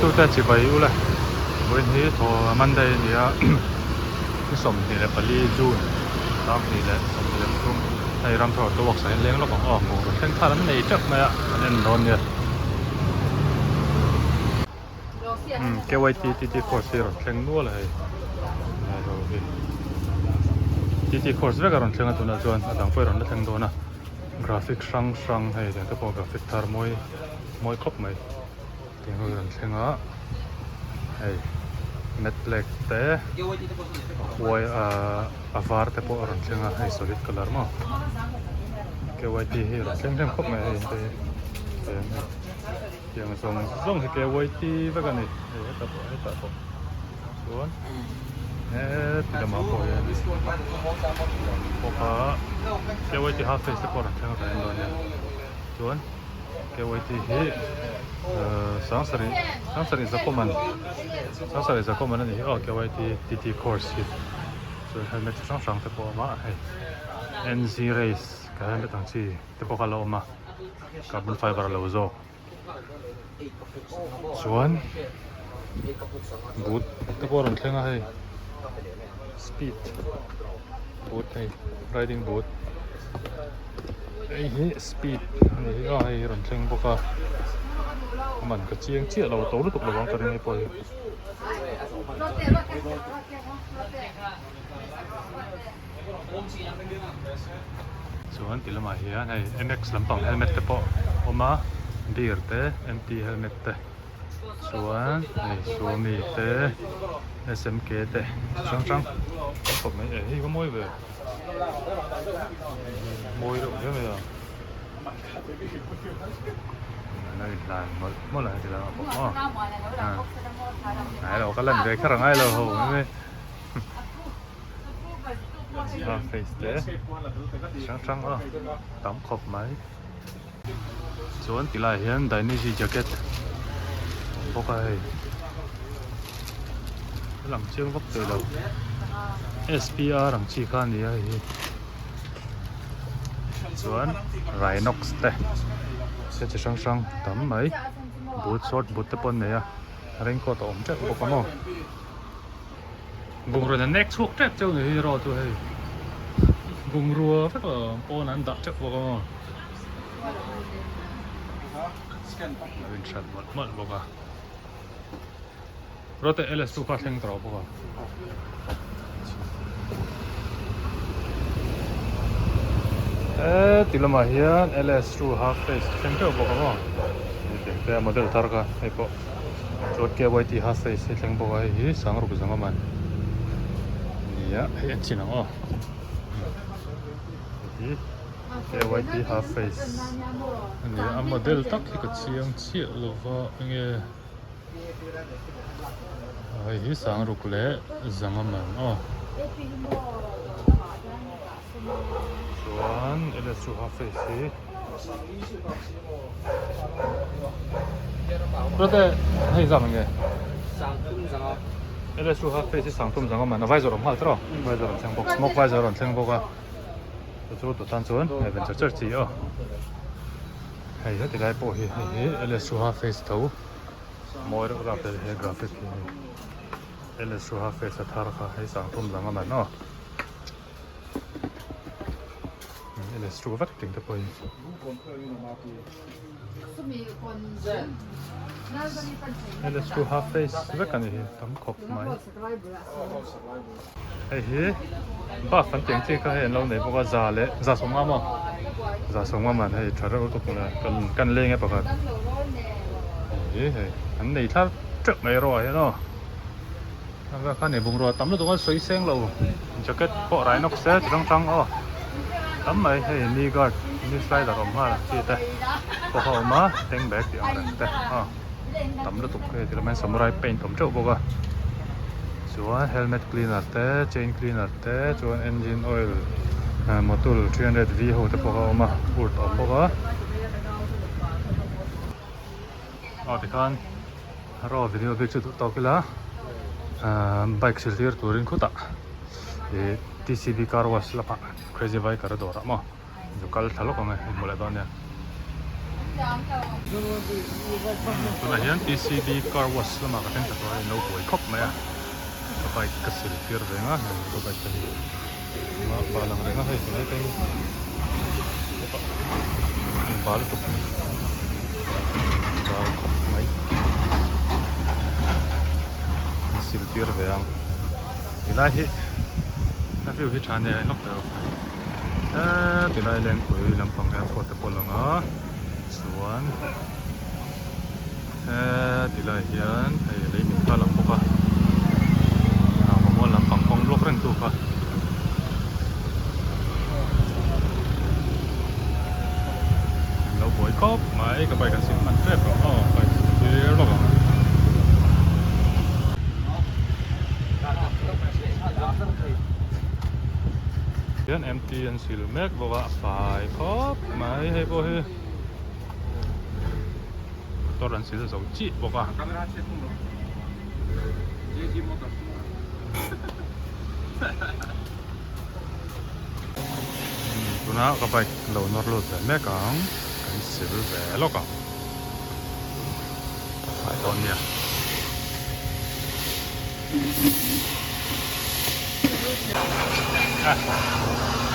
thlirtute chibai ula vawiin hi thaw Monday a ni a ni 24 June 2023 hei ramthar auto works ah hian leng lawk ang aw bungraw thleng thar an nei teuh mai a kan en dawn nia umm KYT TT course hi a rawn thleng nual a hei TT course vek a rawn thleng a tunah chuan a dang pawh hi a rawn la thleng dawn a. Graphic hrang hrang hei tiang te pawh graphic thar mawi mawi khawp mai tiang ho hi rawn thleng a hei matte black te a huai ahh a var te pawh a rawn thleng a hei solid colour maw K Y T hi a rawn thleng hnem khawp mai hei te hi tiang hi tiang zawng zawng hi K Y T vek a ni hei hetah pawh hetah pawh chuan heti lamah pawh hian bawk a K Y T half face te pawh a rawn thleng a kan en dawn nia chuan K Y T hi ahh sangsarih sangsarih zakawman sangsarih zakawman a ni hi aw K Y T T T course hi chuan helmet chi hrang hrang te pawh a awm a hei N Z race ka helmet ang chi te pawh kha a la awm a carbon fiber lo zawk. Chuan boot te pawh a rawn thleng a hei speed boot hei riding boot hei hi speed a ni hi a hei hi a rawn thleng bawk a a man ka chiang chiah lo a to lutuk lo ang ka ring hei pawh hi. Chuan ti lamah hian hei M X lampang helmet te pawh a awm a beer te M T helmet te chuan hei Suomi te S M K te chi hrang hrang tam khawp mai e hei va mawi ve mawi reuh hle mai a a inhlan mawlh mawlh a heti lamah pawh maw a hnai lo ka lan ve kher a ngai lo ho mai mai. A face te hrang hrang a tam khawp mai chuan ti laiah hian Dainese jacket a awm bawk a hei a lang chiang vak thei lo S P R ang chi kha a ni a hei hi chuan Rhinox te thil chi hrang hrang tam mai boot short boot te pawh an nei a raincoat a awm teuh bawk a maw. Bungrua nen nek chhuak tep cheu ni hi erawh chu hei bungrua vek lo pawn an dah teuh bawk a maw a in hran mawlh mawlh bawk a rawte L S chu kha thleng tawh bawk a. He ti lamah hian L S chu half face thleng teuh bawk a maw hei tiang te a model thar kha hei pawh. Chuan K Y T half face hi thleng bawk a hei hi sangruk zanga man nia hei an chin ang aw hei hi K Y T half face a ni a model tak hi ka chiang chiah lova enge hei hi sangruk leh zanga man aw chuan L S U half face hi. Rate hei zam nge Sangthum zanga LSU half face hi sangthum zanga man a visor awm nghal tawh visor an thleng bawk smoke visor an thleng bawk a chu chu tu tan chuan hei ven char char chi aw hei heti lai pawh hi hei hi LSU half face tho mawi reuh rap he graphic hi hei LSU half face a thar kha hei sangthum zanga man aw. LS2 vek ting te pawhin LS2 half face vek a ni hi tam khawp mai hei hi buff an tih ang chi kha hei an lo nei bawk a za leh za sawmnga maw za sawmnga man hei tha reuh lutuk mai kan kan leng e pakhat hei hi hei an nei thar teuh mai erawh ah hian aw. Anga kha ni bungrua tam lutuk a sawi seng lo jacket pawh rai nawk se chi hrang hrang aw tam mai hei knee guard knee slider awm nghal ang chi te pawh a awm a tank bag tih ang reng te aw tam lutuk hei ti lamah hian samurai paint awm teuh bawk a chuan helmet cleaner te chain cleaner te chuan engine oil motul 300 v ho te pawh a awm a urt a awm bawk a aw tikhan. Raw video bik chu duh tawk ila ahh bike sil tir turin khutah ih T C B car wash lamah crazy biker a dawrah maw zu kal thla lawk ang e inhmu leh dawn nia. Tunah hian TCB car wash lamah ka thleng ta tawh a in lo buai khawp mai a ka bike ka sil tir reng a heng ka bike te hi a bal ang reng a hei tunlai te hi an bal lutuk bal khawp mai an sil tir ve ang tilai hi a view hi tha nia en lawk teh u. Heti lai lengpui lampang airport te pawh a lang a chuan heti lai hian hei lei min kha a lang bawk a rangva lampang kawng block reng tu kha. An lo buai khawp mai ka bike an sil hman tep ang aw bike tir lawk ang. Hian MT an sil mek bawk a a fai khawp mai hei pawh hi motor an sil zo chiah bawk a. Tuna ka bike lo nawr lut ve mek ang kan sil ve lawk ang fai dawn nia.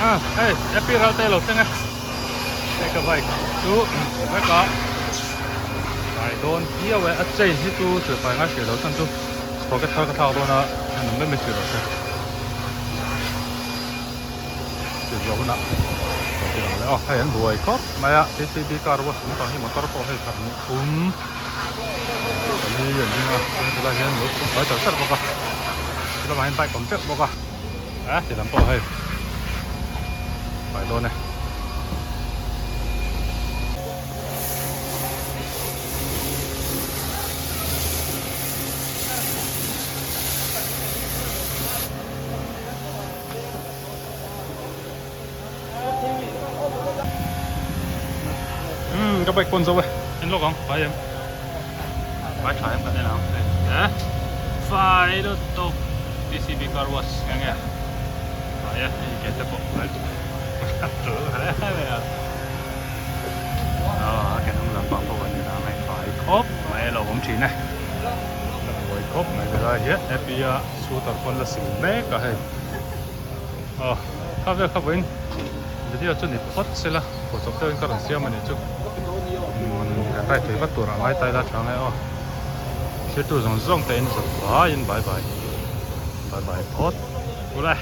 Ah hei happy ral te lo thleng e hei ka bike chu vek a fai dawn viau e a chain hi chu silfai ngai hrih lo chhan chu sprocket thar ka thlak dawn a an awm em mai hrih lo se sil zawh hunah kan ti lang leh aw hei an buai khawp mai a J C B car wash lampang hi motor pawh hei khat hnih thum pali an ding a chuan tilai hian lo buai char char bawk a ti lamah hian bike awm teuh bawk a eh ti lam pawh hei fai dawn e. Umm ka bike pawn zo e en lawk ang fai em fai tha em kan en ang hei eh fai lutuk J C B car wash nge nge fai e hei ke te pawh fai lutuk tul hle mai a aw a ke hnung lampang pawh kan en ang hei fai khawp mai a lo awm thin e la buai khawp mai helai hian happy a scooter pawn la sil mek a hei. Aw kha vel kha vawiin video chu ni phawt sela pawhchawp deuhin ka rawn siam a nih chu umm kan ride thei vat tur a ngai ta ila tha nge aw thirtu zawng zawng te in zawt vaiin bye bye bye bye phawt ule.